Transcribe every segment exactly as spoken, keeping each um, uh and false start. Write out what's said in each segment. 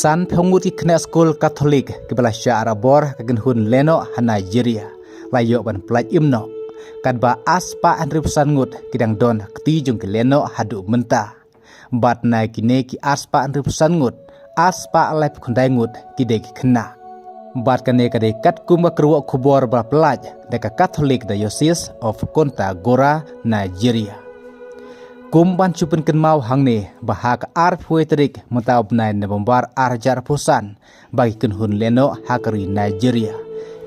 San phew ngut ki khynnah skul Katholik kiba la shah rabor ha ka kynhun lehnoh ha Nigeria la ïoh ban pyllait im noh. Katba arspah hynriewphew san ngut ki dang don ha kti jong ki lehnoh haduh mynta. Bad na kine ki arspah hynriewphew san ngut, arspah laiphew khyndai ngut ki dei ki khynnah. Bad kane ka dei katkum ka kyrwoh khubor ba la pyllait da ka Catholic Diocese of Kontagora, Nigeria. Kum ban shu pynkynmaw hangne ba ha ka arphew tarik mynta u bnai November ar hajar arphew san, ba ki kynhun lehnoh ha ka ri Nigeria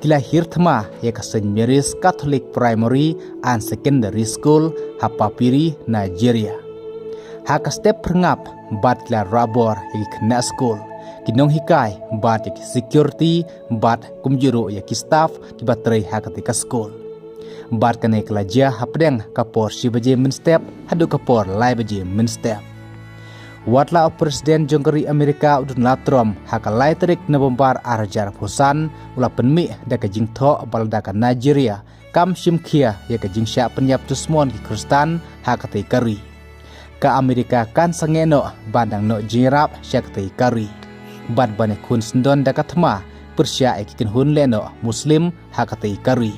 ki la hiar thma ïa ka Saint Mary's Catholic Primary and Secondary School ha Papiri, Nigeria. Ha ka step phyrngap bad ki la rabor ïa ki khynnah skul, ki nonghikai bad ïa ki security bad kumjuh ruh ïa ki staff kiba trei ha katei ka skul. Bad kane ka la jia hapdeng ka por shi baje mynstep haduh ka por lai baje mynstep. Wat la u President jong ka ri Amerika u Donald Trump ha ka lai tarik November ar hajar arphew san u la pynmih da ka jingthoh ba lada ka Nigeria kam shim khia ïa ka jingshah pynïap dusmon ki Khristan ha katei ka ri, ka Amerika kan sangeh noh ban dang noh jingïarap sha katei ka ri bad ban ïakhun syndon da ka thma pyrshah ïa ki kynhun lehnoh Muslim ha katei ka ri.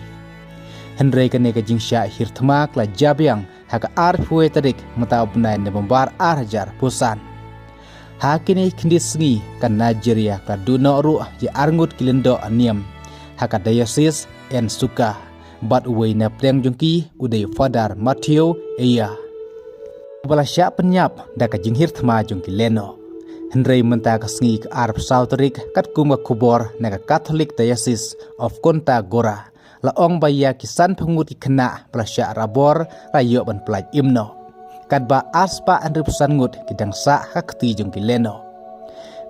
Hynrei kane ka jingshah hiar thma ka la jia biang ha ka arphew tarik mynta u bnai November ar hajar arphew san. Ha kine ki khyndiat sngi ka Nigeria ka la duh noh ruh ïa arngut ki lyngdoh niam ha ka Diocese Nsukka, bad uwei na pdeng jong ki u dei Father Matthew Eya, uba la shah pynïap da ka jinghiar thma jong ki lehnoh. Hynrei mynta ka sngi ka arphew saw tarik, katkum ka khubor na ka Catholic Diocese of Kontagora la ong ba ïa ki san phew ngut ki khynnah ba la shah rabor la ïoh ban pyllait im noh. Katba arspah hynriewphew san ngut ki dang sah ha kti jong ki lehnoh.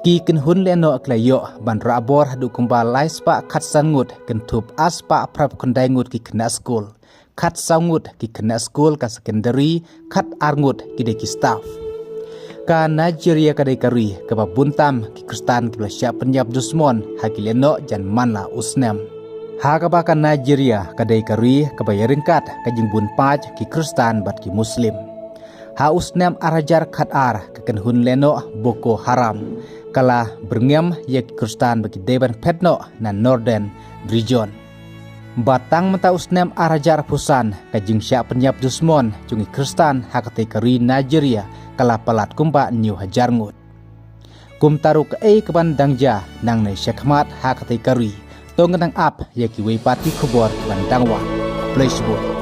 Ki kynhun lehnoh ki la ïoh ban rabor haduh kumba laispah khatsan ngut, kynthup arspah phraphew khyndai ngut ki khynnah skul, khatsaw ngut ki khynnah skul ka secondary, khatar ngut ki dei ki staff. Ka Nigeria ka dei ka ri kaba bun tam ki Khristan kiba la shah pynïap dusmon ha ki lehnoh jan man la u snem. Ha kaba ka Nigeria ka dei ka ri kaba ïaryngkat ka jingbun paid ki Khristan bad ki Muslim. Ha u snem ar hajar khatar ka kynhun lehnoh Boko Haram ka la byrngem ïa ki Khristan ba ki dei ban phet noh na Northern Region. Bad tang mynta u snem ar hajar arphew san ka jingshah pynïap dusmon jong ki Khristan ha katei ka ri Nigeria ka la palat kumba hynñiew hajar ngut. Kumta ruh kaei kaban dang jia nangne shakhmat ha katei ka ri, to ngin nang ap ïa kiwei pat ki khubor kiban dang wan. Khublei shibun.